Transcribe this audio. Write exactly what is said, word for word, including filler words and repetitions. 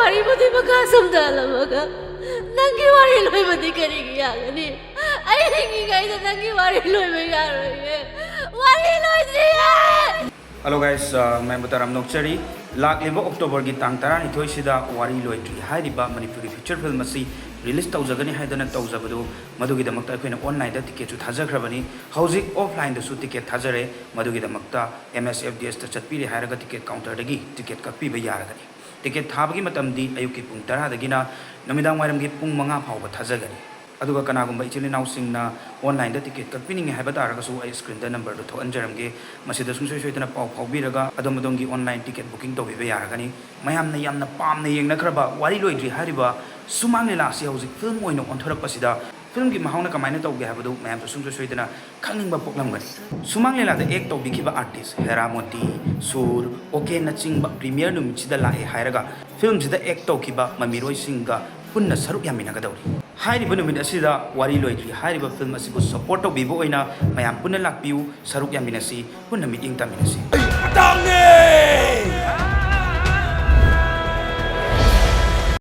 ꯋꯥꯔꯤꯕꯨꯗꯤ ꯃꯈꯥ ꯁꯝꯊꯍꯜꯂꯝꯃꯒ ꯅꯪꯒꯤ ꯋꯥꯔꯤ ꯂꯣꯏꯕꯗꯤ ꯀꯔꯤꯒꯤ ꯌꯥꯒꯅꯤ? ꯑꯩ ꯍꯤꯡꯉꯤꯉꯩꯗ ꯅꯪꯒꯤ ꯋꯥꯔꯤ ꯂꯣꯏꯕ ꯌꯥꯔꯣꯏꯌꯦ꯫ ꯋꯥꯔꯤ ꯂꯣꯏꯗ꯭ꯔꯤꯌꯦ꯫ Hello guys, uh, ꯃꯌꯥꯝꯕꯨ ꯇꯔꯥꯝ ꯅꯣꯛꯆꯔꯤ꯫ ꯂꯥꯛꯂꯤꯕ ꯑꯣꯛꯇꯣꯕꯔꯒꯤ ꯇꯥꯡ ꯇꯔꯥꯅꯤꯊꯣꯏꯁꯤꯗ ꯋꯥꯔꯤ ꯂꯣꯏꯗ꯭ꯔꯤ ꯍꯥꯏꯔꯤꯕ ꯃꯅꯤꯄꯨꯔꯤ ꯐꯤꯆꯔ ꯐꯤꯂꯝ ꯑꯁꯤ ꯔꯤꯂꯤꯁ ꯇꯧꯖꯒꯅꯤ ꯍꯥꯏꯗꯅ ꯇꯧꯖꯕꯗꯨ, ꯃꯗꯨꯒꯤꯗꯃꯛꯇ ꯑꯩꯈꯣꯏꯅ ꯑꯣꯟꯂꯥꯏꯟꯗ ꯇꯤꯀꯦꯠꯁꯨ ꯊꯥꯖꯈ꯭ꯔꯕꯅꯤ꯫ ꯍꯧꯖꯤꯛ ꯑꯣꯐꯂꯥꯏꯟꯗꯁꯨ ꯇꯤꯀꯦꯠ ꯊꯥꯖꯔꯦ꯫ ꯃꯗꯨꯒꯤꯗꯃꯛꯇ ꯑꯦꯝ ꯑꯦꯁ ꯑꯦꯐ ꯗꯤ ꯑꯦꯁꯇ ꯆꯠꯄꯤꯔꯦ ꯍꯥꯏꯔꯒ ꯇꯤꯀꯦꯠ ꯀꯥꯎꯟꯇꯔꯗꯒꯤ ꯇꯤꯀꯦꯠ ꯀꯛꯄꯤꯕ ꯌꯥꯔꯒꯅꯤ꯫ ꯇꯤꯀꯦꯠ ꯊꯥꯕꯒꯤ ꯃꯇꯝꯗꯤ ꯑꯌꯨꯛꯀꯤ ꯄꯨꯡ ꯇꯔꯥꯗꯒꯤꯅ ꯅꯨꯃꯤꯗꯥꯡ ꯋꯥꯏꯔꯝꯒꯤ ꯄꯨꯡ ꯃꯉꯥ ꯐꯥꯎꯕ ꯊꯥꯖꯒꯅꯤ꯫ ꯑꯗꯨꯒ ꯀꯅꯥꯒꯨꯝꯕ ꯏꯆꯤꯜ ꯏꯅꯥꯎꯁꯤꯡꯅ ꯑꯣꯟꯂꯥꯏꯟꯗ ꯇꯤꯀꯦꯠ ꯀꯛꯄꯤꯅꯤꯡꯉꯦ ꯍꯥꯏꯕ ꯇꯥꯔꯒꯁꯨ ꯑꯩ ꯁ꯭ꯀ꯭ꯔꯤꯟꯗ ꯅꯝꯕꯔꯗꯨ ꯊꯣꯛꯍꯟꯖꯔꯝꯒꯦ꯫ ꯃꯁꯤꯗ ꯁꯨꯡꯁꯣꯏ ꯁꯣꯏꯗꯅ ꯄꯥꯎ ꯐꯥꯎꯕꯤꯔꯒ ꯑꯗꯣꯝ ꯑꯗꯣꯝꯒꯤ ꯑꯣꯟꯂꯥꯏꯟ ꯇꯤꯀꯦꯠ ꯕꯨꯀꯤꯡ ꯇꯧꯕꯤꯕ ꯌꯥꯔꯒꯅꯤ꯫ ꯃꯌꯥꯝꯅ ꯌꯥꯝꯅ ꯄꯥꯝꯅ ꯌꯦꯡꯅꯈ꯭ꯔꯕ ꯋꯥꯔꯤ ꯂꯣꯏꯗ꯭ꯔꯤ ꯍꯥꯏꯔꯤꯕ ꯁꯨꯃꯥꯡ ꯂꯤꯂꯥ ꯑꯁꯤ ꯍꯧꯖꯤꯛ ꯐꯤꯂꯝ ꯑꯣꯏꯅ ꯑꯣꯟꯊꯣꯔꯛꯄꯁꯤꯗ ꯐꯤꯂꯝꯒꯤ ꯃꯍꯥꯎꯅ ꯀꯃꯥꯏꯅ ꯇꯧꯒꯦ ꯍꯥꯏꯕꯗꯨ ꯃꯌꯥꯝꯁꯨ ꯁꯨꯡꯁꯣꯏ ꯁꯣꯏꯗꯅ ꯈꯪꯅꯤꯡꯕ ꯄꯣꯛꯂꯝꯒꯅꯤ꯫ ꯁꯨꯃꯥꯡ ꯂꯤꯂꯥꯗ ꯑꯦꯛ ꯇꯧꯕꯤꯈꯤꯕ ꯑꯥꯔꯇꯤꯁ ꯍꯦꯔꯥ ꯃꯣꯇꯤ, ꯁꯨꯔ, ꯑꯣ ꯀꯦ ꯅꯆꯤꯡꯕ ꯄ꯭ꯔꯤꯃꯤꯌꯔ ꯅꯨꯃꯤꯠꯁꯤꯗ ꯂꯥꯛꯑꯦ ꯍꯥꯏꯔꯒ ꯐꯤꯂꯝꯁꯤꯗ ꯑꯦꯛ ꯇꯧꯈꯤꯕ ꯃꯃꯤꯔꯣꯏꯁꯤꯡꯒ ꯄꯨꯟꯅ ꯁꯔꯨꯛ ꯌꯥꯃꯤꯟꯅꯒꯗꯧꯔꯤ꯫ ꯍꯥꯏꯔꯤꯕ ꯅꯨꯃꯤꯠ ꯑꯁꯤꯗ ꯋꯥꯔꯤ ꯂꯣꯏꯗ꯭ꯔꯤ ꯍꯥꯏꯔꯤꯕ ꯐꯤꯂꯝ ꯑꯁꯤꯕꯨ ꯁꯄꯣꯔꯠ ꯇꯧꯕꯤꯕ ꯑꯣꯏꯅ ꯃꯌꯥꯝ ꯄꯨꯟꯅ ꯂꯥꯛꯄꯤꯌꯨ, ꯁꯔꯨꯛ ꯌꯥꯃꯤꯟꯅꯁꯤ, ꯄꯨꯟꯅ ꯃꯤꯠꯌꯦꯡ ꯇꯥꯃꯤꯟꯅꯁꯤ꯫ ꯑꯩ ꯇꯥꯡꯉꯦ!